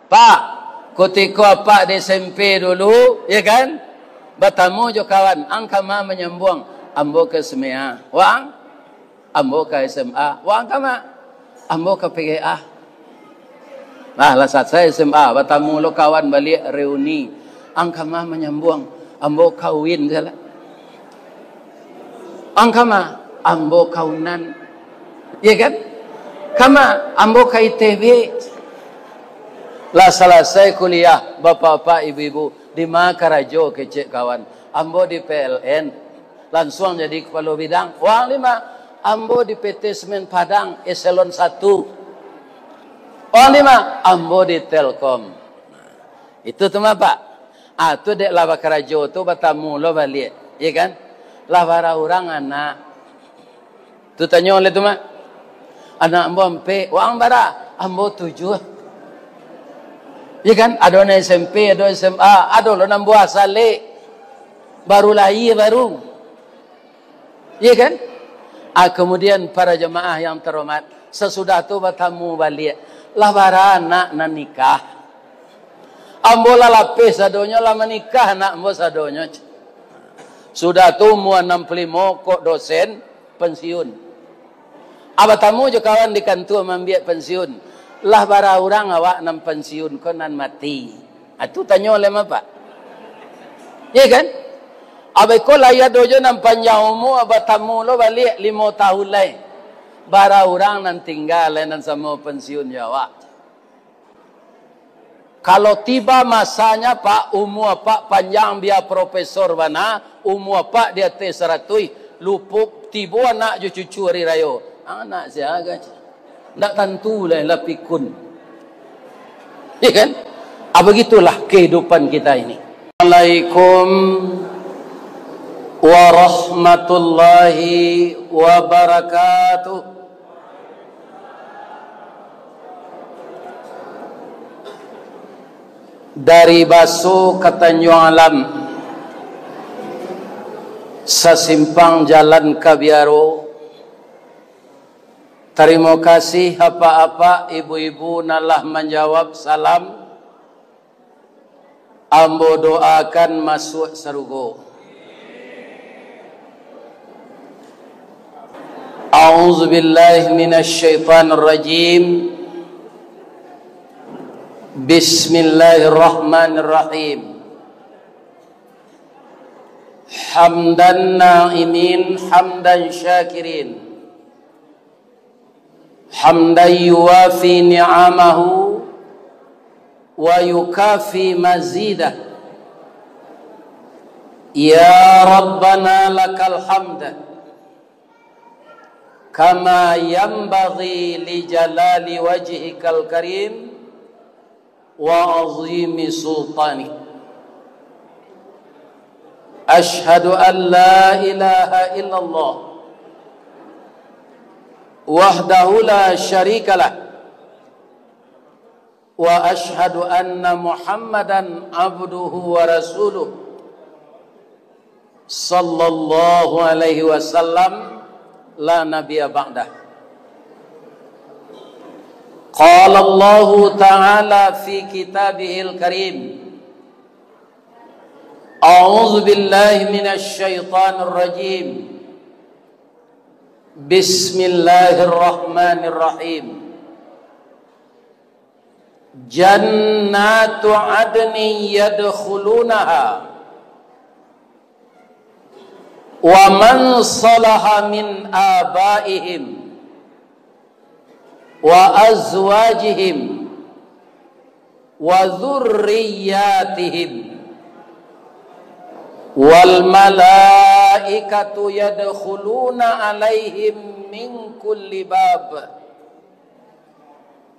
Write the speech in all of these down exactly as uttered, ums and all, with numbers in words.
Pak, kutiko apak di S M P dulu, ya kan? Batamu jo kawan, ang kama manyambuang, ambo ka S M A. Wang, ambo ka S M A. Wang kama, ambo ka P G A. Nah, lah salasai S M A, batamu lo kawan baliak reuni. Ang kama manyambuang, ambo ka UIN salah. Ang kama, ambo ka UNAN. Ya kan? Kama, ambo ka I T B. Lah salasai kuliah, bapak-bapak, ibu-ibu, di ma karajo kecek kawan? Ambo di P L N, lansuang jadi kapalo bidang. Wang lima, ambo di P T Semen Padang, eselon satu. Wang lima, ambo di Telkom. Itu tu mah, Pak. Ah, tu dek lah bakarajo tu batamu lo baliak, ya kan? Lah bara urang anak. Tu tanyo lai tu mah. Anak ambo ampek, wang bara? Ambo tujuah. Ya kan? Ado nan S M P, ado S M A, ado lo nan buah salek. Baru lahia baru. Iya kan? Ah, kemudian para jamaah yang terhormat, sasudah tu batamu baliak, lah bara anak nan nikah? Ambo lah lapeh sadonyo, lah manikah anak ambo sadonyo. Sudah tu umua anam puluah limo, kok dosen, pensiun. Ah, batamu jo kawan di kantua maambiak pensiun. Lah bara urang awak nan pensiun ko nan mati? Ah, tu tanyo lai mah, Pak. Iya kan? Abah iko lai ado jo nan panjang umua, batamu lo baliak limo tahun lai. Bara urang nan tingga lai nan samo pensiun jo awak? Kalau tiba masanya, Pak, umua Apak panjang, bia profesor bana, umua Apak di ateh saratuih, lupo tibo anak jo cucu ari rayo. Anak sia ka? Ndak tantu lai lah pikun. Ya kan? Ah, begitulah kehidupan kita ini. Assalamualaikum warahmatullahi wabarakatuh. Dari Baso ka Tanjuang Alam, sasimpang jalan ka Biaro. Tarimo kasih apak-apak, ibu-ibu nan lah manjawab salam. Ambo doakan masuak sarugo. A'udzubillahi minasyaitonirrajim. Bismillahirrahmanirrahim. Hamdan na'imin, hamdan syakirin. Hamdan yuwafi ni'amahu wa yukafi mazidah. Ya Rabbana lakal hamd, kama yanbaghi li jalali wajhikal karim wa azimi sultanik. Asyhadu an la ilaha illallah wahdahu la syarikalah, wa asyhadu anna Muhammadan abduhu wa rasuluh, sallallahu alaihi wasallam, la nabiyya ba'dah. Qala Allahu ta'ala fi kitabihil karim, a'udzu billahi minasy syaithanir rajim. Bismillahirrahmanirrahim. Jannatu adnin yadkhulunaha, wa man salaha min abaihim wa azwajihim wa dzurriyyatihim, wal malaikatu yadkhuluna alaihim min kulli bab.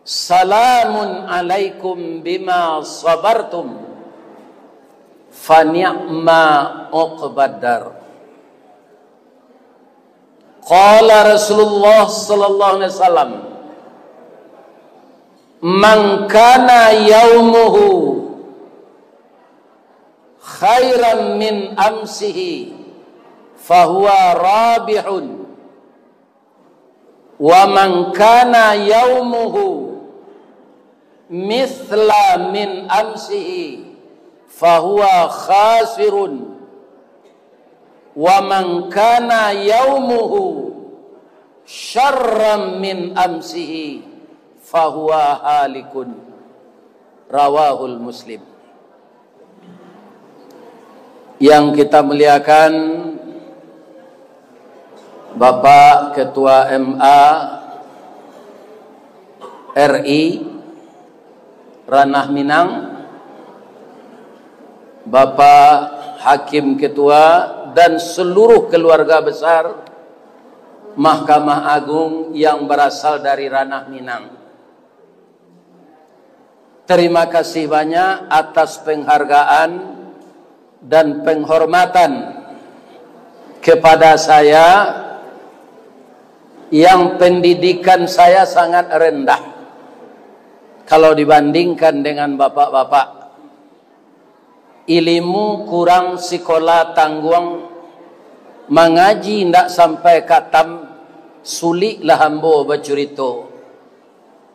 Salamun alaikum bima sabartum, fa ni'ma uqbad dar. Qala Rasulullah sallallahu alaihi wasallam, "Man kana yaumuhu khairan min amsihi, fahuwa rabihun." Wa man kana yaumuhu mithla min amsihi, fahuwa khasirun, wa man kana yaumuhu syarran min amsihi, fahuwa halikun. Rawahul Muslim. Yang kita muliakan, Bapak Ketua M A R I Ranah Minang, Bapak Hakim Ketua, dan seluruh keluarga besar Mahkamah Agung yang berasal dari Ranah Minang. Terima kasih banyak atas penghargaan dan penghormatan kepada saya yang pendidikan saya sangat rendah kalau dibandingkan dengan bapak-bapak. Ilimu kurang, sikola tangguang, mangaji ndak sampai katam, suliklah ambo bacurito.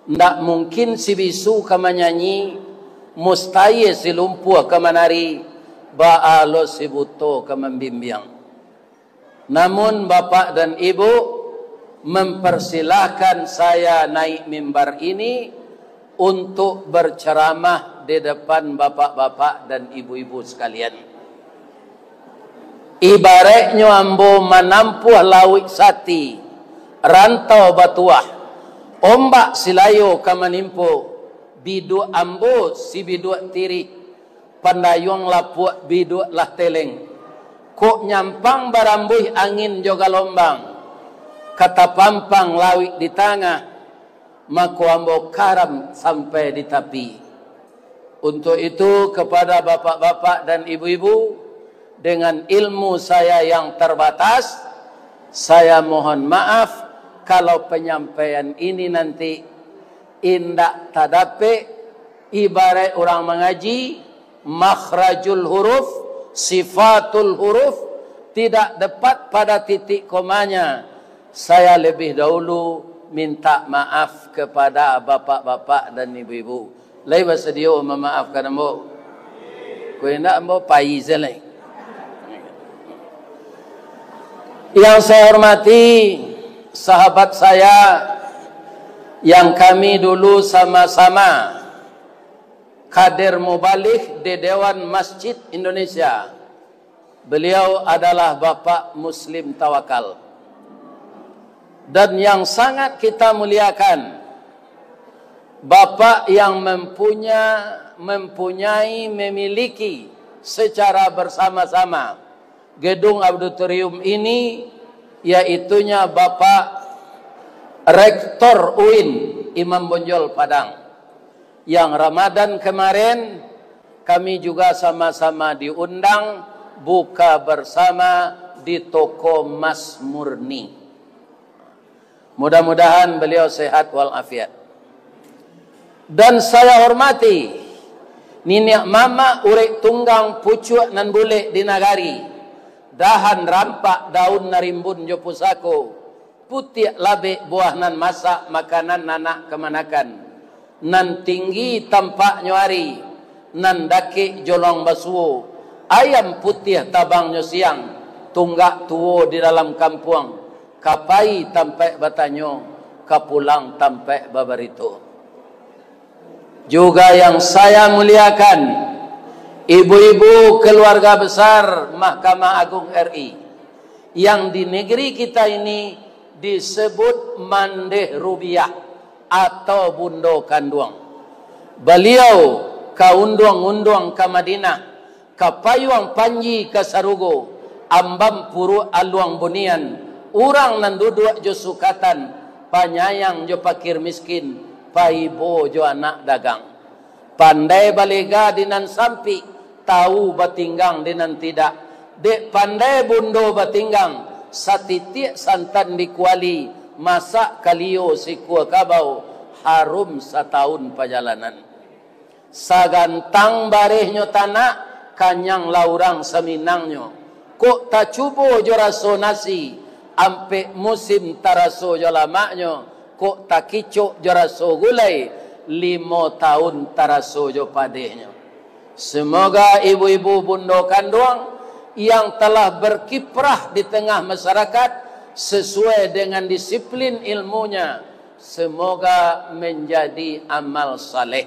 Ndak mungkin si bisu ka manyanyi, mustahil si lumpuah ka manari, baa lo si buto ka mambimbiang. Namun, Bapak dan Ibu, mempersilahkan saya naik mimbar ini untuk berceramah di depan bapak-bapak dan ibu-ibu sekalian. Ibaratnyo ambo manampuah lauik sati, rantau batuah, ombak silayo ka manimpo, biduak ambo si biduak tirih, pandayuang lapuak biduak lah teleng. Kok nyampang barambuih angin jo galombang, ka tapampang lauik di tangah, mako ambo karam sampai di tapi. Untuk itu, kepada bapak-bapak dan ibu-ibu, dengan ilmu saya yang terbatas, saya mohon maaf kalau penyampaian ini nanti indak tadapek, ibarat urang mangaji, makhrajul huruf, sifatul huruf, tidak tepat pada titik komanya. Saya lebih dahulu minta maaf kepada bapak-bapak dan ibu-ibu. Lai basadio mamaafkan ambo? Kok indak, ambo pai se lai. Yang saya hormati sahabat saya yang kami dulu sama-sama kader mubaligh di Dewan Masjid Indonesia. Beliau adalah Bapak Muslim Tawakal. Dan yang sangat kita muliakan, Bapak yang mempunya-, mempunyai, memiliki secara bersama-sama gedung auditorium ini, yaitunya Bapak Rektor uin, Imam Bonjol Padang. Yang Ramadan kemarin, kami juga sama-sama diundang buka bersama di toko Mas Murni. Mudah-mudahan beliau sehat walafiat. Dan saya hormati niniak mamak urek tunggang pucuak nan bulek di nagari, dahan rampak daun narimbun jo pusako, putiak labek buah nan masak makanan anak kamanakan, nan tinggi tampaknyo ari, nan dakek jolong basuo, ayam putiah tabangnyo siang, tunggak tuo di dalam kampuang, ka pai tampaik batanyo, ka pulang tampaik babarito. Juga yang saya muliakan, ibu-ibu keluarga besar Mahkamah Agung R I, yang di negeri kita ini disebut mandeh rubiah atau bundo kanduang. Baliau ka unduang-unduang ka Madinah, ka payuang panji ka sarugo, ambam puruak aluang bunian, urang nan duduak jo sukatan, panyayang jo pakir miskin, paibo jo anak dagang. Pandai balega di nan sampik, tau batinggang di nan tidak. Dek pandai bundo batinggang, satitiak santan di kuali, masak kalio sikua kabau, harum satahun pajalanan. Sagantang barehnyo tanak, kanyang lah urang saminangnyo. Kok tacubo jo raso nasi, ampek musim taraso jo lamaknyo, kok takicok jo raso gulai, Limo tahun taraso jo padehnyo. Semoga ibu-ibu bundo kanduang yang telah berkiprah di tengah masyarakat sesuai dengan disiplin ilmunya, semoga menjadi amal saleh.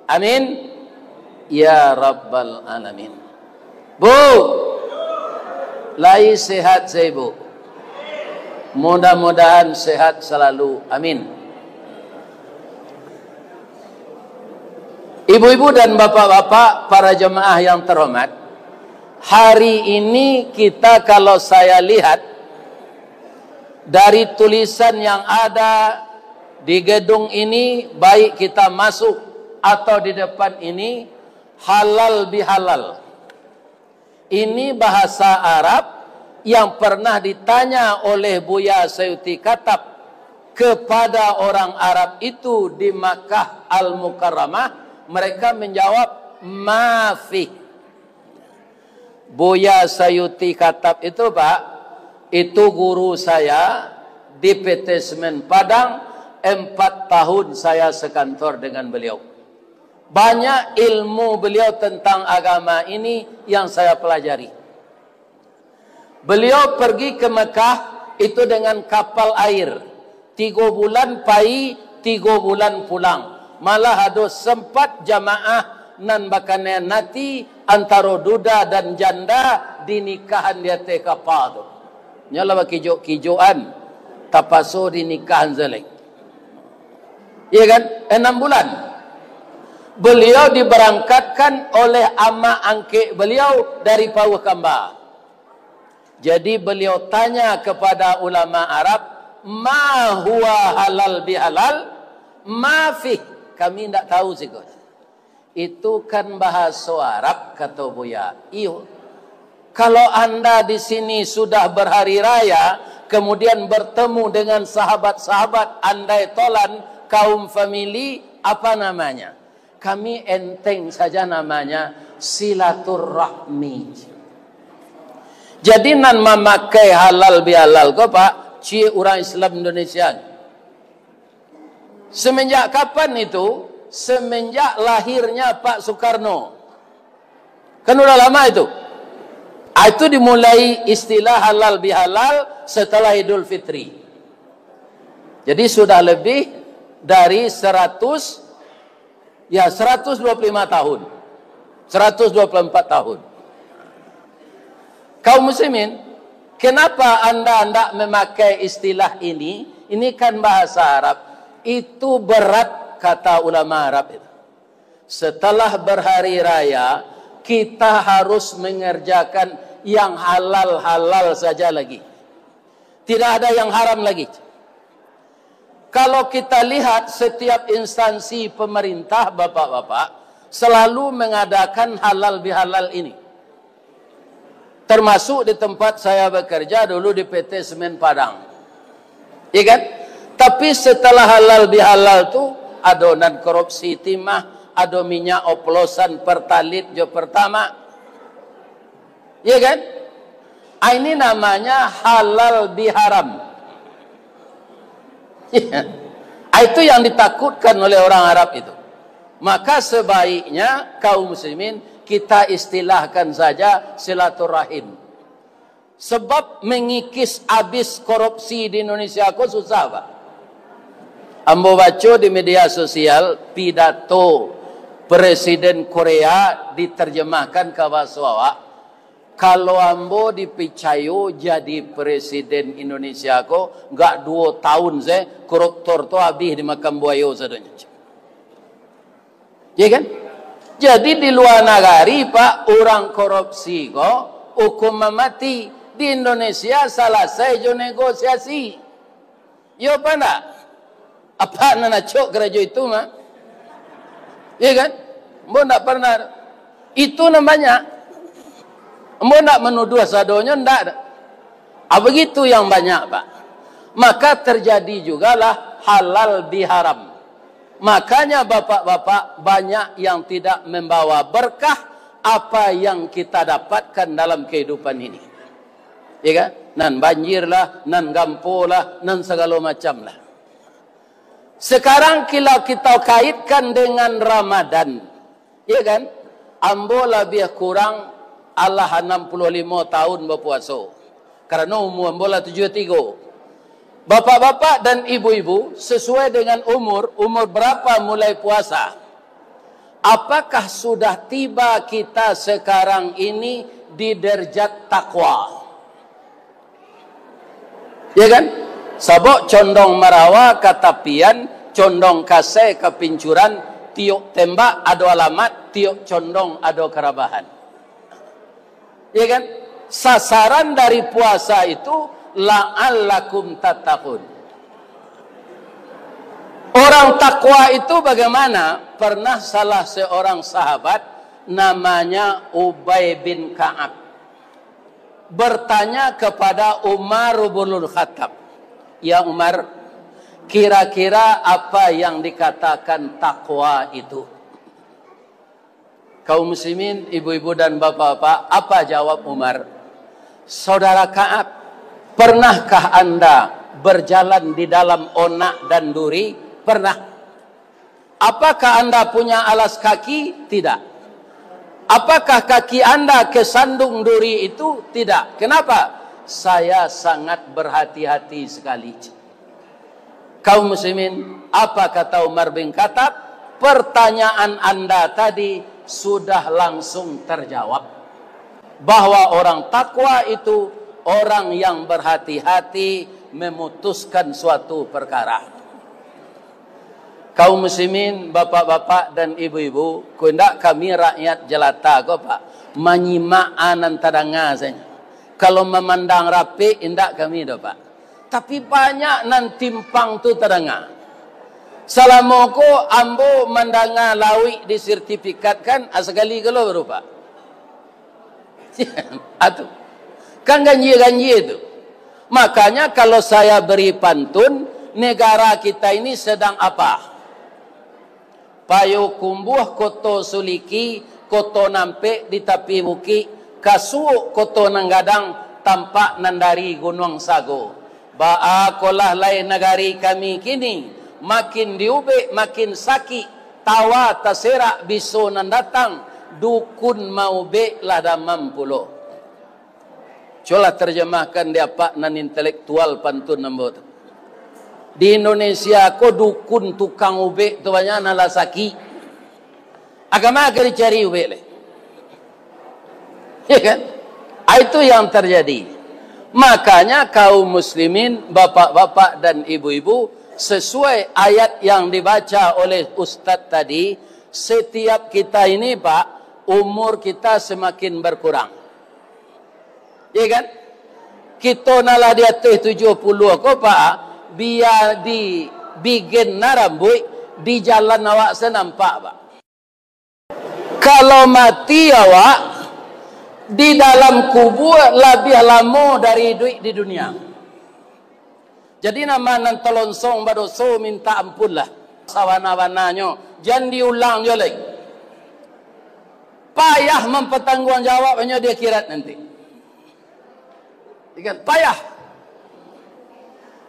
Amin. Ya Rabbal Alamin. Bu, lai sehat sa, Ibu? Mudah-mudahan sehat selalu. Amin. Ibu-ibu dan bapak-bapak, para jemaah yang terhormat, hari ini kita, kalau saya lihat dari tulisan yang ada di gedung ini, baik kita masuk atau di depan ini, halal bihalal. Ini bahasa Arab yang pernah ditanya oleh Buya Sayuti Katab kepada orang Arab itu di Makkah Al-Mukarramah. Mereka menjawab, "Ma fih." Buya Sayuti Katab itu, Pak, itu guru saya di P T Semen Padang, empat tahun saya sekantor dengan beliau. Banyak ilmu beliau tentang agama ini yang saya pelajari. Beliau pergi ke Mekah itu dengan kapal air. Tigo bulan pai, tigo bulan pulang. Malah ado sempat jamaah nan bakanai ati antaro duda dan janda dinikahan di ateh kapal tu. Nyo lah bakijok-kijokan, tapaso dinikahan salai. Iya kan? Enam bulan. Beliau diberangkatkan oleh amak angkek beliau dari Pauh Kamba. Jadi beliau tanya kepada ulama Arab, "Ma huwa halal bihalal? Ma fih?" Kami ndak tahu siko. "Itu kan bahaso Arab," kato Buya. "Iyo. Kalau anda di sini sudah berhari raya, kemudian bertemu dengan sahabat-sahabat andai tolan, kaum famili, apa namanya?" "Kami enteng saja namanya, silaturahmi." Jadi nan mamakai halal bihalal ko, Pak, ciek urang Islam Indonesia. Semenjak kapan itu? Semenjak lahirnya Pak Soekarno. Kan udah lama itu. Ah, itu dimulai istilah halal bihalal setelah Idul Fitri. Jadi sudah lebih dari seratus, ya, seratus dua puluh lima tahun. Seratus dua puluh empat tahun. Kaum muslimin, kenapa anda hendak memakai istilah ini? Ini kan bahasa Arab. Itu berat, kata ulama Arab itu. Setelah berhari raya, kita harus mengerjakan yang halal-halal saja lagi. Tidak ada yang haram lagi. Kalau kita lihat, setiap instansi pemerintah, bapak-bapak, selalu mengadakan halal bihalal ini. Termasuk di tempat saya bekerja dulu di P T Semen Padang. Iya kan? Tapi setelah halal bihalal tu, ado nan korupsi timah, ado minyak oplosan Pertalite jo Pertamax. Iya kan? Ah, ini namanya halal biharam. Iya. Ah, itu yang ditakutkan oleh orang Arab itu. Maka sebaiknya kaum muslimin kita istilahkan saja silaturahim. Sebab mengikis abis korupsi di Indonesia ko susah, Pak. Ambo baco di media sosial pidato Presiden Korea diterjemahkan ka bahaso awak. Kalau ambo dipicayo jadi presiden Indonesia ko, gak duo tahun se, koruptor tu abih dimakan buayo sadonyo. Ya kan? Jadi di luar nagari, Pak, urang korupsi ko hukuman mati. Di Indonesia salasai jo negosiasi. Yo apa ndak? Apa nan acok karajo itu mah? Iya kan? Ambo ndak pernah. Itu nan banyak. Ambo ndak manuduah sadonyo, ndak. Ah, begitu yang banyak, Pak. Maka terjadi jugalah halal biharam. Makanya bapak-bapak banyak yang tidak membawa berkah apa yang kita dapatkan dalam kehidupan ini. Ya kan? Nan banjir lah, nan gampo lah, nan sagalo macam lah. Sekarang, kalau kita kaitkan dengan Ramadan, ya kan? Ambo labiah kurang alah anam puluah limo tahun bapuaso. Karano umur ambo lah tujuah tigo. Bapak-bapak dan ibu-ibu, sesuai dengan umur, umur berapa mulai puasa? Apakah sudah tiba kita sekarang ini di derajat takwa? Ya kan? Sabab condong marawa ka tapian, condong kasai ka pincuran, tiok tembak ado alamat, tiok condong ado karabahan. Ya kan? Sasaran dari puasa itu, "La'allakum tattaqun." Orang takwa itu bagaimana? Pernah salah seorang sahabat, namanya Ubay bin Ka'ab, bertanya kepada Umar bin Khattab, "Ya Umar, kira-kira apa yang dikatakan takwa itu?" Kaum muslimin, ibu-ibu dan bapak-bapak, apa jawab Umar? "Saudara Ka'ab, pernahkah anda berjalan di dalam onak dan duri?" "Pernah." "Apakah anda punya alas kaki?" "Tidak." "Apakah kaki anda kesandung duri itu?" "Tidak." "Kenapa?" "Saya sangat berhati-hati sekali." Kaum muslimin, apa kata Umar bin Khattab? Pertanyaan anda tadi sudah langsung terjawab, bahwa orang takwa itu orang yang berhati-hati memutuskan suatu perkara. Kaum muslimin, bapak-bapak dan ibu-ibu, ko indak kami rakyat jelata ko, Pak, manyimak a nan tadanga sajo. Kalau mamandang rapek, indak kami doh, Pak. Tapi banyak nan timpang tu tadanga. Salamo ko ambo mandanga lauik disertifikatkan, a sakali galo baru, Pak. Atu. Kan ganjia-ganjia tu. Makanya kalau saya beri pantun, negara kita ini sedang apa? Payokumbuah, Koto Suliki, Koto Nampek di tapi bukik, Kasuok, Koto Nan Gadang, tampak nan dari Gunuang Sago. Baa kolah lai nagari kami kini, makin diubek makin sakik, tawa taserak biso nan datang, dukun maubek lah damam pulo. Cubolah terjemahkan di apak nan intelektual pantun ambo tu. Di Indonesia ko dukun tukang ubek tu banyak nan lah sakik. Agama ka dicari ubek lai. Ya kan? Ah, itu yang terjadi. Makanya kaum muslimin, bapak-bapak dan ibu-ibu, sesuai ayat yang dibaca oleh ustaz tadi, setiap kita ini, Pak, umur kita semakin berkurang. Ya kan? Kito nan lah di ateh tujuah puluah ko, Pak, bia di bigen na rambuik, di jalan awak se nampak, Pak. Kalau mati awak, di dalam kubua labiah lamo dari iduik di dunia. Jadi, nama nan talonsong badoso mintak ampun lah. Sabana-bananyo, jan diulang juo lai. Payah mampatangguangjawabannyo di akhirat nanti. Ikan payah.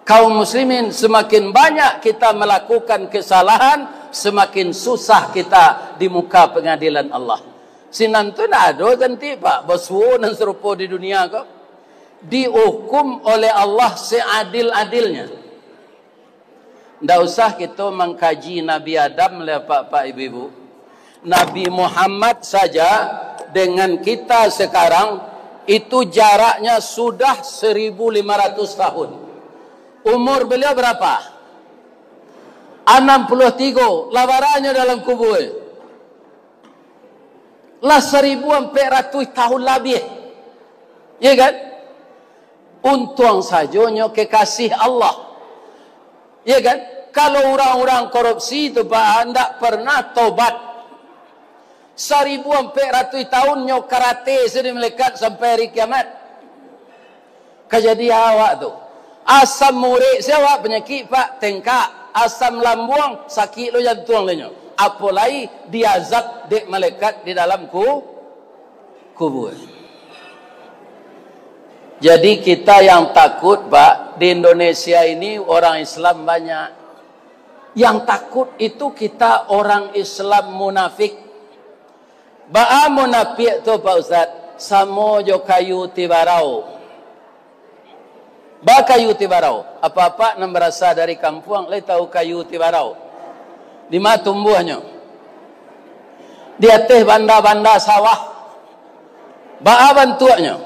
Kaum muslimin, semakin banyak kita melakukan kesalahan, semakin susah kita di muka pengadilan Allah. Sinan tu ndak ado ganti, Pak, basuo nan sarupo di dunia ko. Dihukum oleh Allah seadil-adilnya. Ndak usah kito mangkaji Nabi Adam lai, Pak, Pak, Ibu-ibu. Nabi Muhammad saja dengan kita sekarang itu jaraknya sudah seribu lima ratus tahun. Umur beliau berapa? Anam puluah tigo. Lah baranyo dalam kubua? Lah saribu ampek ratuih tahun labiah. Ya kan? Untuang sajo nyo kekasih Allah. Ya kan? Kalau urang-urang korupsi tu, Pak, ndak pernah tobat. Saribu ampek ratuih tahun nyo karate sudah malaikat sampai hari kiamat. Kajadian awak tu. Asam urek se awak panyakik, Pak, tengkak. Asam lambuang, sakik lo jantuang lo nyo. Apo lai diazab dek malaikat di dalam ku-, kubua. Jadi kita yang takut, Pak, di Indonesia ini orang Islam banyak. Yang takut itu kita orang Islam munafik. Baa munapiak tu, Pak Ustaz? Samo jo kayu tibarau. Baa kayu tibarau? Apak-apak nan barasa dari kampuang, lai tahu kayu tibarau? Di ma tumbuahnyo? Di ateh banda-banda sawah. Baa bantuaknyo?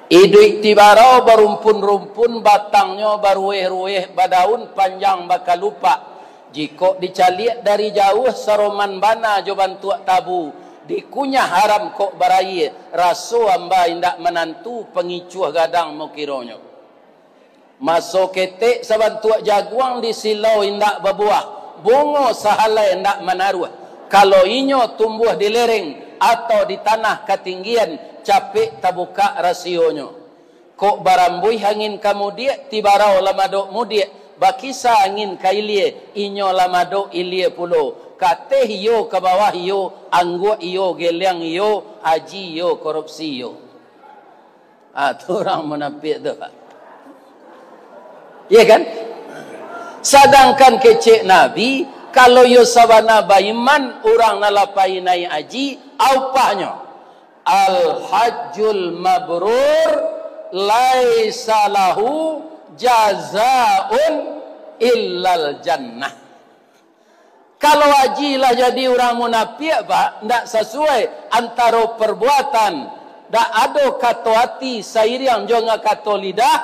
Iduik tibarau barumpun-rumpun, batangnyo barueh-rueh, badaun panjang bakalupak. Jikok dicaliak dari jauah, saroman bana jo bantuak tabu, dikunyah haram kok baraia, raso amba indak manantu, pangicuah gadang mokironyo. Maso ketek sabantuak jaguang, di silau indak babuah, bungo sahalai indak manaruah. Kalau inyo tumbuah di lereng atau di tanah katinggian, capek tabukak rasionyo. Kok barambuih angin ka mudiak, tibarau lah madok mudiak, bakisa angin ka ilia, inyo lah madok ilia pulo. Kateh iyo, ka bawah iyo, angguak iyo, geliang iyo, aji iyo, korupsi iyo. Ah, tu urang munafik tu, Pak. Iya kan? Sadangkan kecek Nabi, kalau iyo sabana baiman, urang nan lah pai naiak aji, a upahnyo? Al-hajjul mabrur laisa lahu jazaun illal jannah. Kalau aji lah jadi urang munafik, Pak, ndak sasuai antaro perbuatan, ndak ado kato ati sairiang jo nga kato lidah,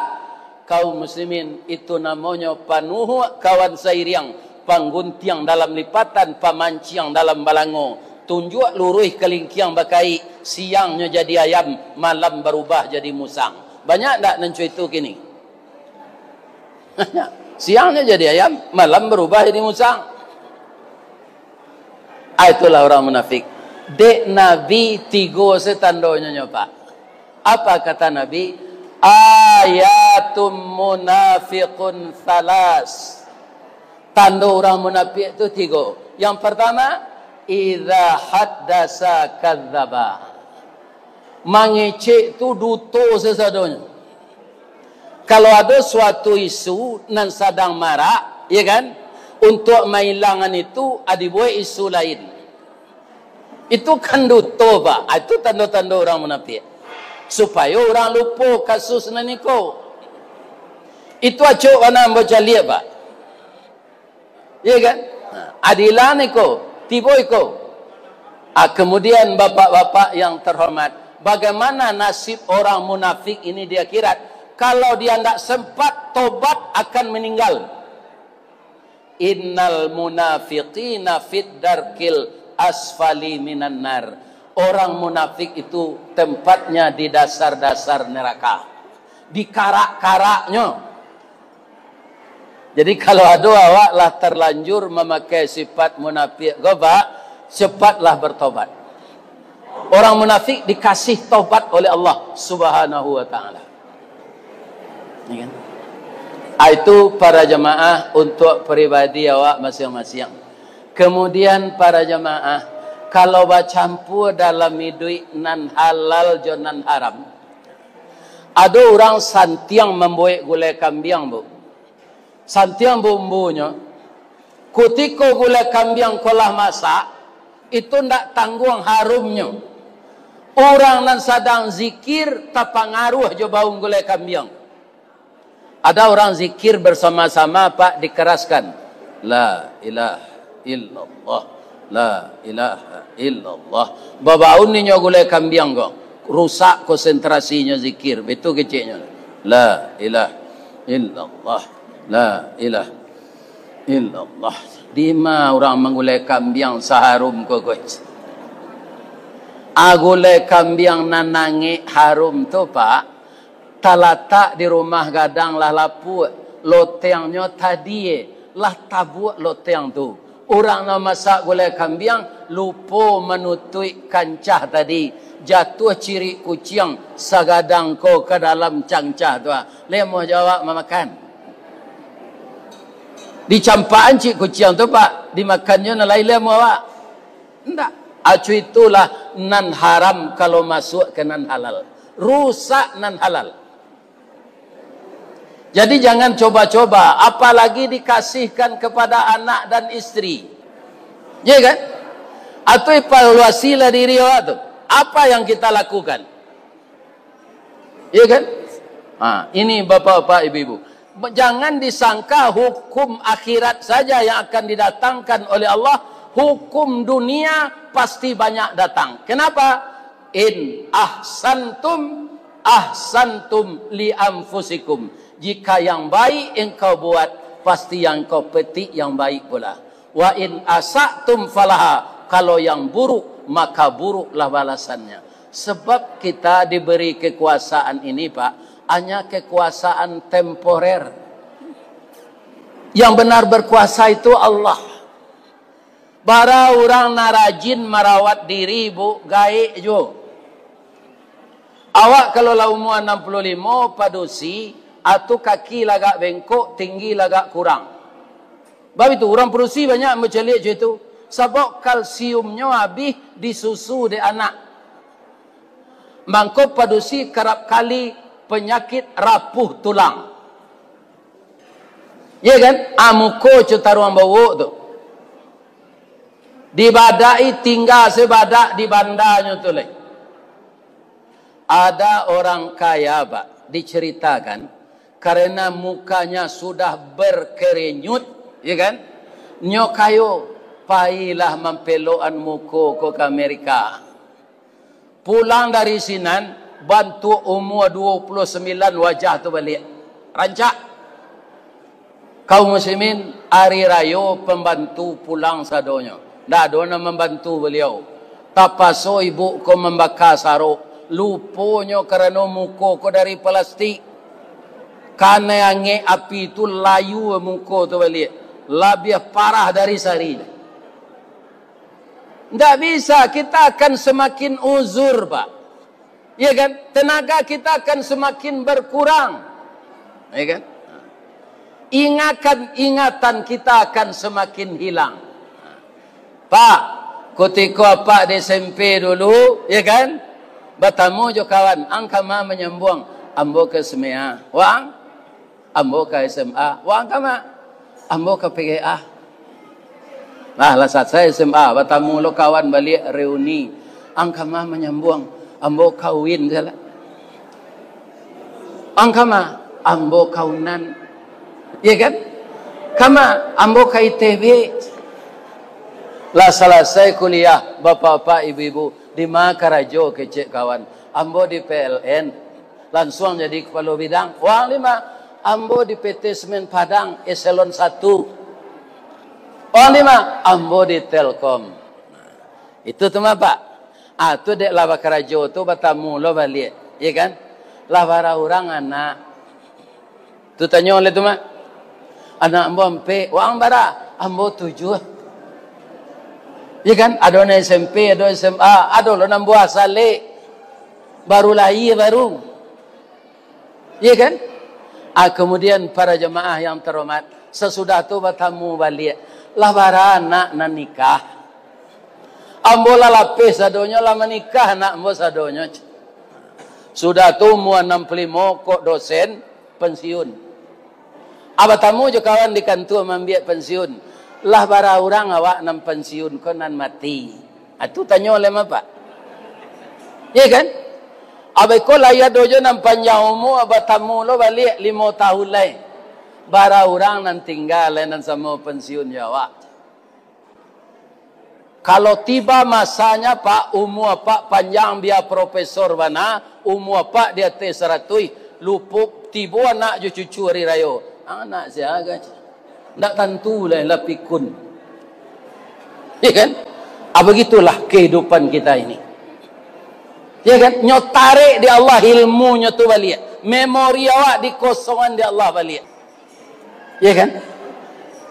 kaum muslimin, itu namonyo panuhuak kawan sairiang, pangguntiang dalam lipatan, pamanciang dalam balango, tunjuak luruih kalingkiang bakaik, siangnyo jadi ayam, malam barubah jadi musang. Banyak ndak nan co itu kini? Siangnyo jadi ayam, malam barubah jadi musang. Ah, itulah urang munafik. Dek Nabi tigo se tandonyo nyo, Pak. Apa kata Nabi? "Ayatum munafiqun salas." Tando urang munafik tu tigo. Yang pertama, "Idza haddasa kadzdzaba." Mangecek tu duto sasadonyo. Kalau ado suatu isu nan sadang marak, ya kan, untuak mailangan itu, ah, dibuek isu lain. Itu kan duto, Pak. Ah, itu tando-tando urang munafik. Supayo urang lupo kasus nan iko. Itu acok bana ambo caliak, Pak. Iya kan? Nah, adilan iko, tibo iko. Ah, kemudian bapak-bapak yang terhormat, bagaimana nasib orang munafik ini di akhirat? Kalau dia ndak sempat tobat, akan meninggal. "Innal munafiqina fid darkil asfali minan nar." Orang munafik itu tempatnya di dasar-dasar neraka. Di karak-karaknyo. Jadi, kalau ado awak lah terlanjur mamakai sifat munafik ko, Pak, cepatlah bertobat. Orang munafik dikasih tobat oleh Allah Subhanahu wa Ta'ala. Ya kan? Ah, itu para jamaah untuk pribadi awak masing-masing. Kemudian, para jamaah, kalau bacampur dalam iduik nan halal jo nan haram, ado urang santiang mambuek gulai kambiang, Bu. Santiang bumbunyo, kutiko gulai kambiang ko lah masak, itu ndak tangguang harumnyo. Urang nan sadang zikir tapangaruah jo baun gulai kambiang. Ada orang zikir bersama-sama, Pak, dikeraskan. La ilaha illallah. La ilaha illallah. Babaun inyo gulai kambiang ko. Rusak konsentrasinyo zikir. Betul keceknyo. La ilaha illallah. La ilaha illallah. Dima urang manggulai kambiang saharum ko, guys? A, gulai kambiang nan angek harum tu, Pak, talatak di rumah gadang lah lapuak, lotengnyo tadi lah tabuak loteng tu. Urang nan masak gulai kambiang lupo manutuik kancah tadi, jatuah cirik kuciang sagadang ko ka dalam kancah tu. Lemoh jo awak mamakan. Dicampakan cirik kuciang tu, Pak, dimakannyo nan lain lemoh awak. Ndak. Acu itulah nan haram kalau masuak ka nan halal. Rusak nan halal. Jadi jangan coba-coba, apalagi dikasihkan kepada anak dan istri. Ya kan? Atau evaluasilah diri awak tu. Apa yang kita lakukan? Ya kan? Ha, ini bapak-bapak, ibu-ibu. Jangan disangka hukum akhirat saja yang akan didatangkan oleh Allah, hukum dunia pasti banyak datang. Kenapa? In ahsantum, ahsantum li anfusikum. Jika yang baik engkau buat, pasti yang engkau petik yang baik pula. Wa in asa'tum falaha, kalau yang buruk, maka buruklah balasannya. Sebab kita diberi kekuasaan ini, Pak, hanya kekuasaan temporer. Yang benar berkuasa itu Allah. Bara urang nan rajin marawat diri, Bu, gaek juo. Awak kalau lah umua anam puluah limo, padusi, atu kaki lah agak bengkok, tinggi lah agak kurang. Bab itu, urang padusi banyak bacaliak cam itu. Sabab kalsiumnyo abih di susu dek anak. Mangko padusi karap kali panyakik rapuah tulang. Iya kan? Ah, muko co taruang bawok tu. Dibadai tingga sabadak di bandanyo tu lai. Ada orang kaya, Pak, diceritakan, karena mukanya sudah berkerenyut, ya kan? Nyo kayo, pailah mampelokan muko ko ka Amerika. Pulang dari sinan, bantuak umua duo puluah sambilan wajah tu baliak. Rancak. Kaum muslimin, ari rayo pambantu pulang sadonyo. Ndak ado nan mambantu baliau. Tapaso ibuk ko mambaka sarok. Luponyo karano muko ko dari palastik. Kanai angek api tu layu muko tu baliak. Labiah parah dari sari. Ndak bisa, kita akan semakin uzur, Pak. Ya kan? Tenaga kita akan semakin berkurang. Ya kan? Ingakan, ingatan kita akan semakin hilang. Pak, kutiko apak di S M P dulu, ya kan? Batamu jo kawan, "Ang kama manyambuang?" "Ambo ka S M A." "Wang?" "Ambo ka S M A." "Wang kama?" "Ambo ka P G A." Nah, lah salasai S M A, batamu lo kawan baliak reuni. "Ang kama manyambuang?" "Ambo ka UIN salah." "Ang kama?" "Ambo ka UNAN." Ya kan? "Kama?" "Ambo ka I T B." Lah salasai kuliah, bapak-bapak, ibu-ibu, "Di ma karajo?" kecek kawan. "Ambo di P L N." Lansuang jadi kapalo bidang. "Wang di ma?" "Ambo di P T Semen Padang, eselon satu." "Wang di ma?" "Ambo di Telkom." Itu tu mah, Pak. Ah, tu dek lah bakarajo tu batamu lo baliak, ya kan? Lah bara urang anak. Tu tanyo lai tu mah. "Anak ambo ampek." "Wang bara?" "Ambo tujuah." Ya kan? Ado nan S M P, ado S M A, ado lo nan buah salek. Baru lahia baru. Iya kan? Ah, kemudian para jamaah yang terhormat, sasudah tu batamu baliak, lah bara anak nan nikah? Ambo lah lapeh sadonyo, lah manikah anak ambo sadonyo. Sudah tu umua anam puluah limo, kok dosen, pensiun. Ah, batamu jo kawan di kantua maambiak pensiun. Lah bara urang awak nan pensiun ko nan mati? Ah, tu tanyo lai mah, Pak. Iya kan? Abah iko lai ado jo nan panjang umua, batamu lo baliak limo tahun lai. Bara urang nan tingga lai nan samo pensiun jo awak? Kalau tiba masanya, Pak, umua Apak panjang bia profesor bana, umua Apak di ateh saratuih, lupo tibo anak jo cucu ari rayo. Anak sia ka? Ndak tantu lai lah pikun. Ya kan? Ah, begitulah kehidupan kita ini. Ya kan? Nyo tarek di Allah ilmunyo tu baliak. Memori awak dikosongan di Allah baliak. Ya kan?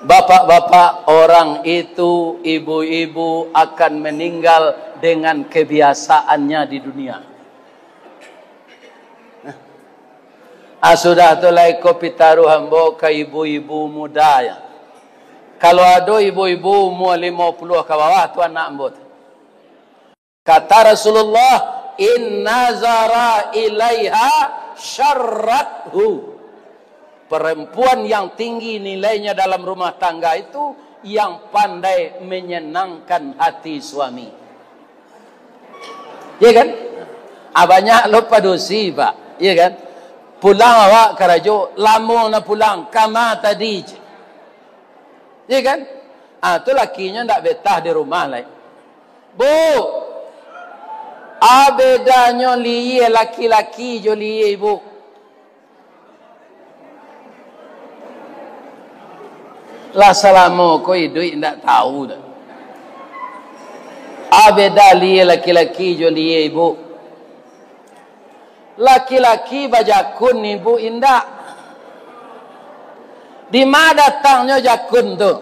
Bapak-bapak, orang itu, ibu-ibu akan meninggal dengan kebiasaannya di dunia. Ah, sudah tu lai ko pitaruah ambo ka ibu-ibu muda ya. Kalau ado ibu-ibu umua limo puluah ka bawah, tu anak ambo tu. Kata Rasulullah, "In nazara ilaiha syarrathu." Perempuan yang tinggi nilainya dalam rumah tangga itu yang pandai menyenangkan hati suami. Iya kan? Ah, banyak lo padusi, Pak. Iya kan? Pulang awak karajo, lamo na pulang, kama tadi je. Iya kan? Ah, tu lakinyo ndak betah di rumah lai. Bu, ah, bedanyo liyie laki-laki jo liyie ibu. Lah salamo ko iduik ndak tahu doh. Ah, beda liyie laki-laki jo liyie ibu. Laki-laki bajakun, ibu indak. Di ma datangnyo jakun tu?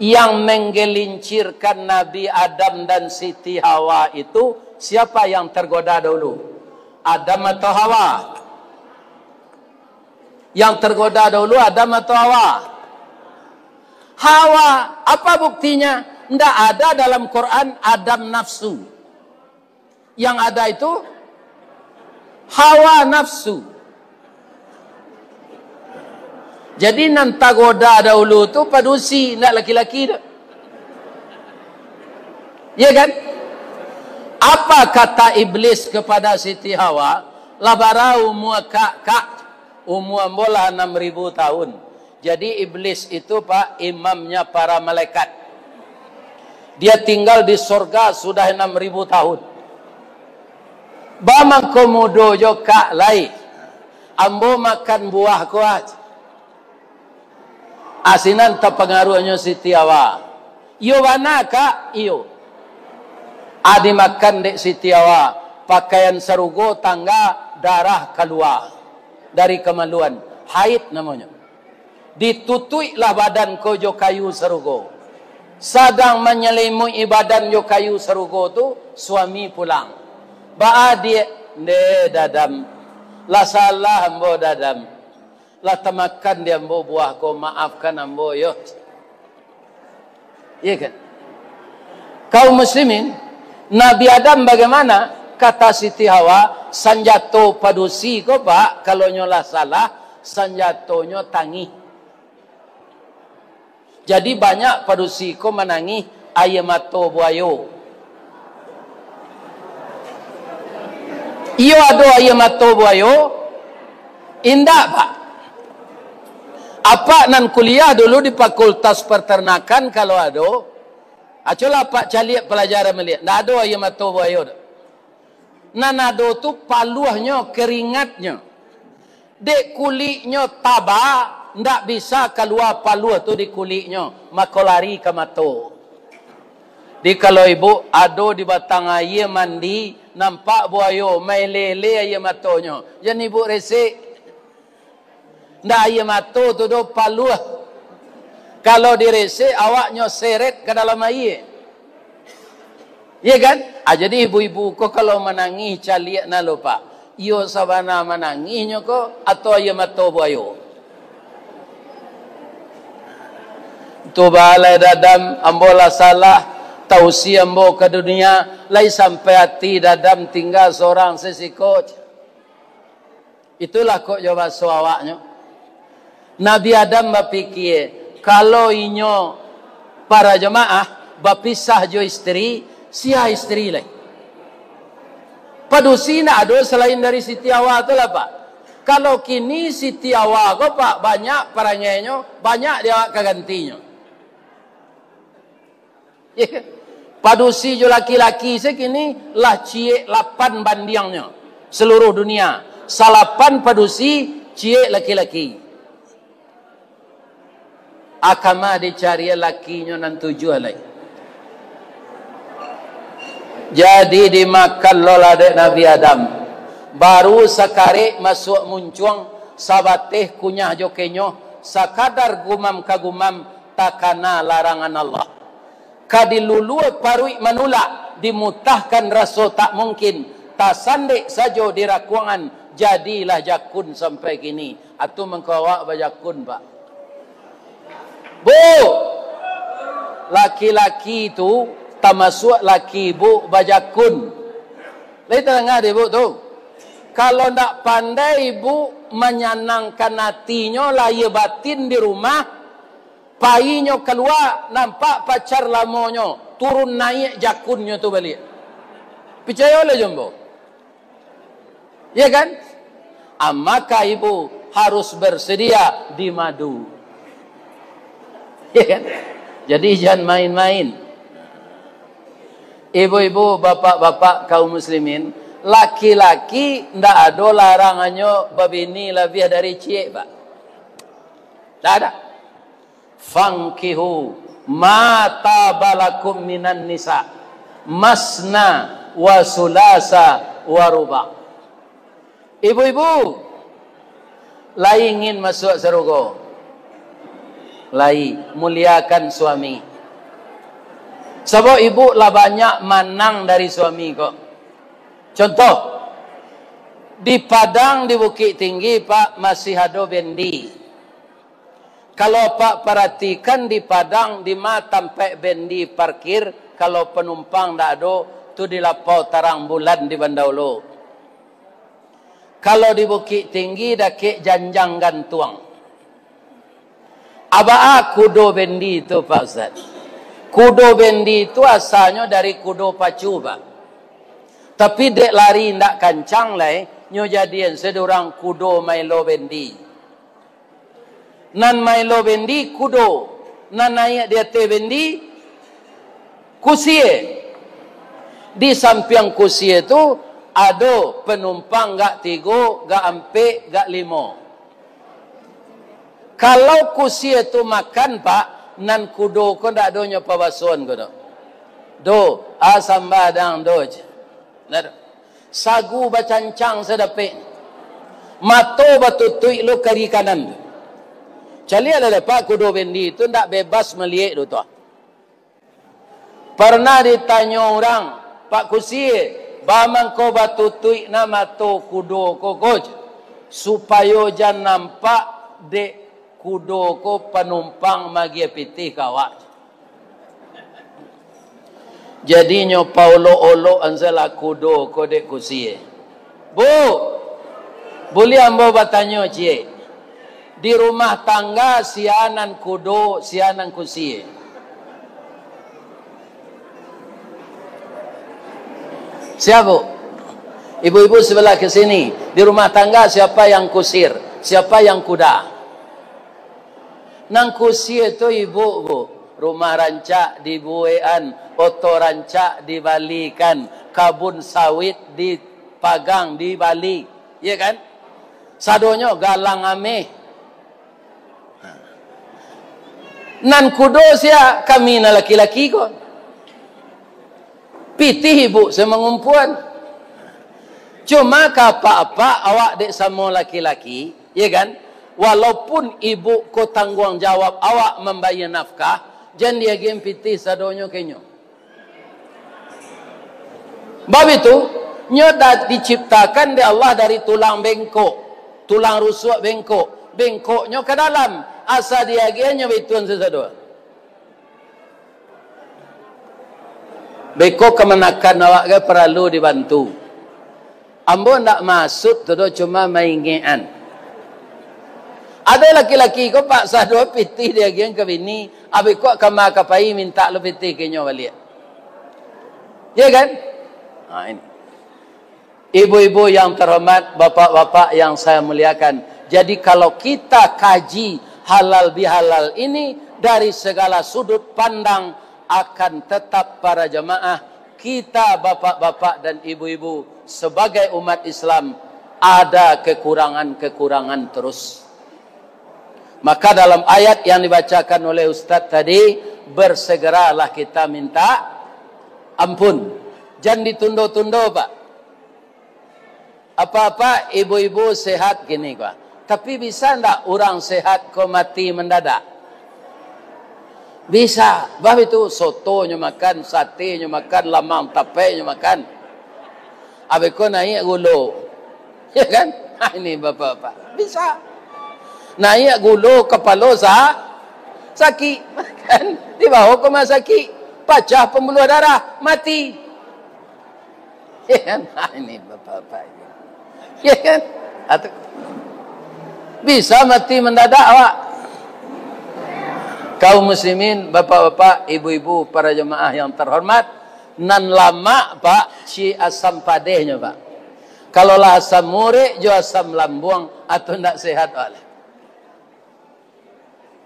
Yang menggelincirkan Nabi Adam dan Siti Hawa itu, siapa yang tergoda dahulu? Adam atau Hawa? Yang tergoda dahulu Adam atau Hawa? Hawa. Apa buktinya? Ndak ada dalam Quran Adam nafsu. Yang ada itu hawa nafsu. Jadi, nan tagoda dahulu tu padusi, ndak laki-laki tu. Iya kan? Apa kata iblis kepada Siti Hawa? Lah bara umua kak, kak, umua ambo lah enam ribu tahun. Jadi, iblis itu, Pak, imamnya para malaikat. Dia tinggal di sorga sudah enam ribu tahun. Ba mangko mudo jo kak lai. Ambo makan buah ko aja. Asinan tapangaruahnyo Siti Hawa. Iyo bana, kak? Iyo. Adi makan dek Siti Hawa, pakaian sarugo tangga darah kalua dari kamaluan. Haid namonyo. Ditutuiklah badan ko jo kayu sarugo. Sadang manyalimuik badan jo kayu sarugo tu, suami pulang. Baa diak? Nde, Dadam. Lah salah ambo, Dadam. Lah tamakan di ambo buah ko, maafkan ambo, yo. Iya kan? Kaum muslimin, Nabi Adam bagaimana? Kata Siti Hawa, sanjato padusi ko, Pak, kalau nyo lah salah, sanjatonyo tangih. Jadi, banyak padusi ko manangih aia mato buayo. Iyo, ado aia mato buayo? Indak, Pak. Apak nan kuliah dulu di Fakultas Peternakan, kalau ado, acolah apak caliak palajaran baliak. Ndak ado aia mato buayo tu. Nan ado tu paluahnyo, keringatnyo. Dek kuliknyo taba, ndak bisa kalua paluah tu di kuliknyo, mako lari ka mato. Di kalau ibu ado di batang aia mandi, nampak buayo, maele-ele aia matonyo, jan ibu resek. Ndak aia mato tu doh, paluah. Kalau diresek, awaknyo seret ka dalam aia. Iya kan? Ah, jadi ibu-ibu ko kalau manangih caliak na lo, Pak. Iyo sabana manangihnyo ko, atau aia mato buayo? Tu balai Dadam, ambo lah salah, tausi ambo ka dunia, lai sampai ati Dadam tingga sorang sasiko. Itulah kok jo baso awaknyo. Nabi Adam bapikia, kalau inyo para jamaah bapisah jo isteri, sia isteri lai? Padusi ndak ado salain dari Siti Hawa tu lah, Pak. Kalau kini Siti Hawa ko, Pak, banyak parangainyo, banyak di awak ka gantinyo. Padusi jo laki-laki se kini lah ciek lapan bandiangnyo. Seluruh dunia, salapan padusi, ciek laki-laki. Akama dicari lakinyo nan tujuah lai. Jadi dimakan lo lah dek Nabi Adam. Baru sakarek masuak muncuang, sabateh kunyah jo kenyoh, sakadar gumam ka gumam, takana larangan Allah. Ka dilulua paruik manulak, dimutahkan raso tak mungkin, tasandek sajo di rakuangan, jadilah jakun sampai kini. Atu mangko awak bajakun, Pak. Bu, laki-laki tu, tamasuak laki ibu, bajakun. Lai tadanga dek ibu tu? Kalau ndak pandai ibu, Manyanangkan atinyo, lahia batin di rumah, painyo kalua, nampak pacar lamonyo, turun naiak jakunnyo tu baliak. Picayolah jo ambo. Ya kan? Ah, maka ibu harus bersedia di madu. Ya kan? Jadi, jangan main-main. Ibu-ibu, bapak-bapak, kaum muslimin, laki-laki ndak ado larangannyo babini labiah dari ciek, Pak. Ndak ada. "Fankihu ma taba lakum minan nisa, masna wa sulasa wa ruba." Ibu-ibu, lai ingin masuak sarugo? Lai, muliakan suami. Sabab ibu lah banyak manang dari suami ko. Contoh, di Padang, di Bukittinggi, Pak, masih ado bendi. Kalau Apak paratikan di Padang, di ma tampek bendi parkir, kalau panumpang ndak ado, tu di lapau tarang bulan di Bandar Ulu. Kalau di Bukittinggi, dakek janjang gantuang. A baa kudo bendi tu, Pak Ustaz? Kudo bendi tu asalnyo dari kudo pacu, Pak. Tapi dek lari indak kancang lai, nyo jadian sadurang kudo maelo bendi. Nan maelo bendi kudo, nan naiak di ateh bendi kusie. Di sampiang kusie tu ado panumpang gak tigo, gak ampek, gak limo. Kalau kusie tu makan, Pak, nan kudo ko ndak ado nyo pabasoan ko do. Do, ah, sambadang do je. Ndak ado. Sagu bacancang sadapek. Mato batutuik lo kari kanan tu. Caliaklah dapek kudo bendi tu ndak bebas maliek do tu. Parnah ditanyo urang, "Pak Kusie, baa mangko batutuik na mato kudo ko, ko, supayo jan nampak dek kudo ko panumpang maagiah pitih ka awak." Jadinyo paolok-olok an salah kudo ko dek kusie. Bu, buliah ambo batanyo ciek? Di rumah tangga sia nan kudo, sia nan kusie? Sia, Bu? Ibu-ibu sebelah ke sini. Di rumah tangga siapa yang kusir? Siapa yang kuda? Nan kusie tu ibu, Bu. Rumah rancak dibuekan, oto rancak dibalikan, kabun sawit dipagang, dibali. Iya kan? Sadonyo galang ameh. Nan kudo sia? Kami nan laki-laki ko. Pitih ibu se mangumpuan. Cuma ka apak-apak awak dek samo laki-laki, ya kan? Walaupun ibu ko tangguang jawab awak mambayia nafkah, jan diagian pitih sadonyo ka inyo. Bab itu, nyo da-, diciptakan dek Allah dari tulang bengkok, tulang rusuak bengkok, bengkoknyo ka dalam, asa diagian nyo baituan sasado. Beko kamanakan awak ka paralu dibantu. Ambo ndak maksud tu doh, cuma maingekan. Ado laki-laki ko paksa doh pitih diagian ka bini, abih ko kama ka pai mintak lo pitih ka inyo baliak. Ya kan? Ha, ini. Ibu-ibu yang terhormat, bapak-bapak yang saya muliakan, jadi kalau kita kaji halal bihalal ini dari segala sudut pandang, akan tetap para jamaah, kita bapak-bapak dan ibu-ibu sebagai umat Islam ada kekurangan-kekurangan terus. Maka dalam ayat yang dibacakan oleh Ustaz tadi, bersegeralah kita minta ampun. Jan ditundo-tundo, Pak. Apa-apa, ibu-ibu sehat kini ko. Tapi bisa ndak urang sehat ko mati mendadak? Bisa. Bab itu, soto nyo makan, sate nyo makan, lamang tapai nyo makan. Abih ko naiak gulo. Ya kan? Ha, ini bapak-bapak. Bisa. Naiak gulo, kapalo sa-, sakik. Kan? Dibawa ke rumah sakit. Pacah pembuluh darah. Mati. Ya kan? Ha, ini bapak-bapak. Ya kan? Atau Bisa mati mandadak awak. Kaum muslimin, bapak-bapak, ibu-ibu, para jamaah yang terhormat, nan lamak, Pak, si asam padehnyo, Pak. Kalau lah asam urek jo asam lambuang, atau ndak sehat, Pak.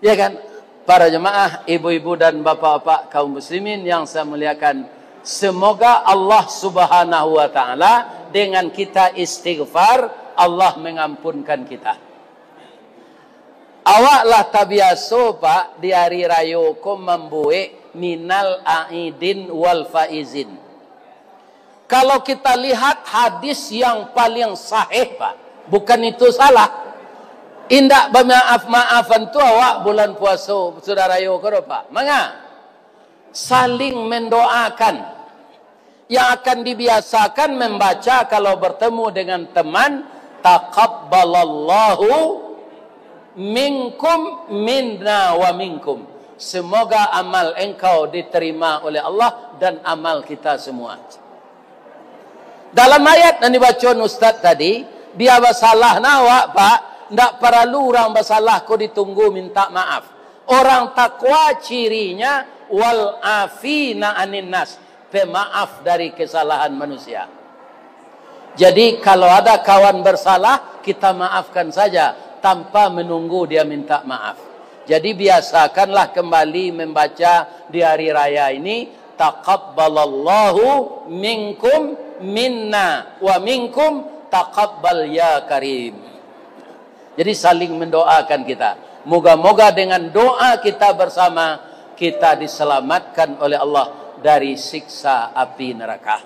Ya kan? Para jemaah, ibu-ibu dan bapak-bapak kaum muslimin yang saya muliakan, semoga Allah Subhanahu wa Ta'ala, dengan kita istighfar, Allah mengampunkan kita. Awak lah tabiaso, Pak, di hari rayo ko mambuek minal aidin wal faizin. Kalau kita lihat hadis yang paling sahih, Pak, bukan itu salah. Indak bamaaf-maafan tu awak bulan puaso, sudah rayo ko doh, Pak. Manga? Saling mendoakan. Yang akan dibiasakan membaca kalau bertemu dengan teman, "Taqabbalallahu minkum, minna wa minkum." Semoga amal engkau diterima oleh Allah dan amal kita semua. Dalam ayat yang dibaco Ustaz tadi, dia basalah nah awak, Pak, ndak paralu urang basalah ko ditunggu minta maaf. Orang takwa cirinya wal afina anin nas, pemaaf dari kesalahan manusia. Jadi, kalau ada kawan bersalah, kita maafkan saja tanpa menunggu dia minta maaf. Jadi, biasakanlah kembali membaca di hari raya ini, "Taqabbalallahu minkum minna wa minkum taqabbal ya karim." Jadi, saling mendoakan kita. Moga-moga dengan doa kita bersama, kita diselamatkan oleh Allah dari siksa api neraka.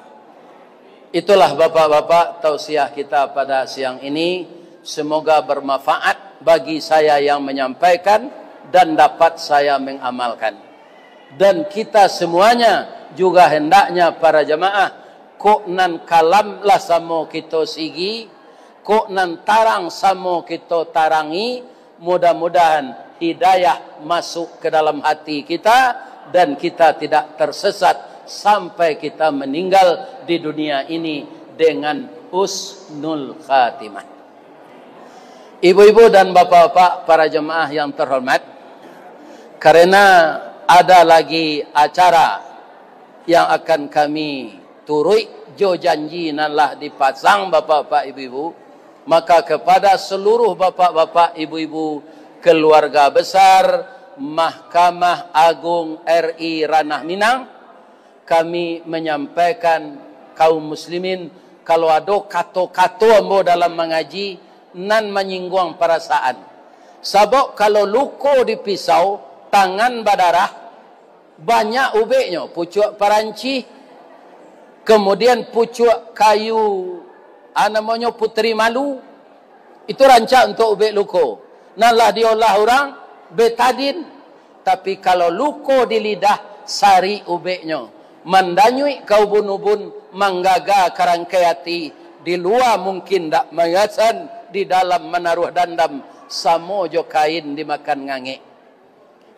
Itulah, bapak-bapak, tausiah kita pada siang ini. Semoga bermanfaat bagi saya yang menyampaikan dan dapat saya mengamalkan. Dan kita semuanya juga hendaknya, para jamaah, kok nan kalam lah samo kito sigi, kok nan tarang samo kito tarangi, mudah-mudahan hidayah masuk ke dalam hati kita dan kita tidak tersesat sampai kita meninggal di dunia ini dengan husnul khatimah. Ibu-ibu dan bapak-bapak, para jemaah yang terhormat, karena ada lagi acara yang akan kami turuik jo janji nan lah dipasang, bapak-bapak, ibu-ibu, maka kepada seluruh bapak-bapak, ibu-ibu, keluarga besar Mahkamah Agung R I Ranah Minang, kami menyampaikan kaum muslimin, kalau ado kato-kato ambo dalam mangaji nan manyingguang parasaan. Sabab kalau luko di pisau, tangan badarah, banyak ubeknyo, pucuak parancih, kemudian pucuak kayu, a, namonyo puteri malu, itu rancak untuak ubek luko. Nan lah diolah urang, betadin. Tapi kalau luko di lidah, sarik ubeknyo. Mandanyuik ka ubun-ubun, manggaga ka rangkai ati, di lua mungkin dak mangasan, di dalam manaruah dandam, samo jo kain dimakan ngangek.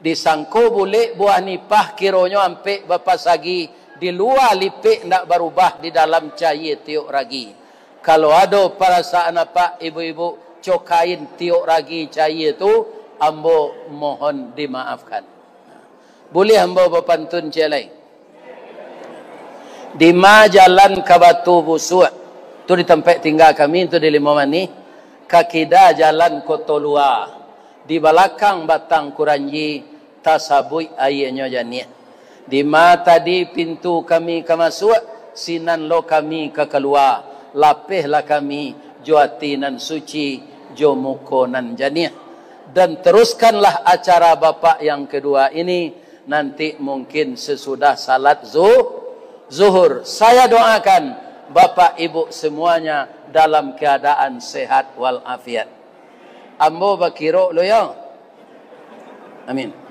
Disangko bulek buah nipah, kironyo ampek bapasagi, di lua lipek ndak barubah, di dalam cayie tiok ragi. Kalau ado parasaan apak, ibu-ibu, co kain tiok ragi cayie tu, ambo mohon dimaafkan. Buliah ambo bapantun ciek lai? Dima jalan ka Batu Busuak, tu di tampek tingga kami, tu di Limau Manih, ka kida jalan Koto Lua, di balakang Batang Kuranji, tasabuik aianyo janiah. Dima tadi pintu kami ka masuak, sinan lo kami ka kalua, lapehlah kami jo ati nan suci, jo muko nan janiah. Dan teruskanlah acara Bapak yang kedua ini, nanti mungkin sesudah salat zu-, zuhur. Saya doakan Bapak Ibu semuanya dalam keadaan sehat walafiat. Ambo bakirok lo yo. Amin.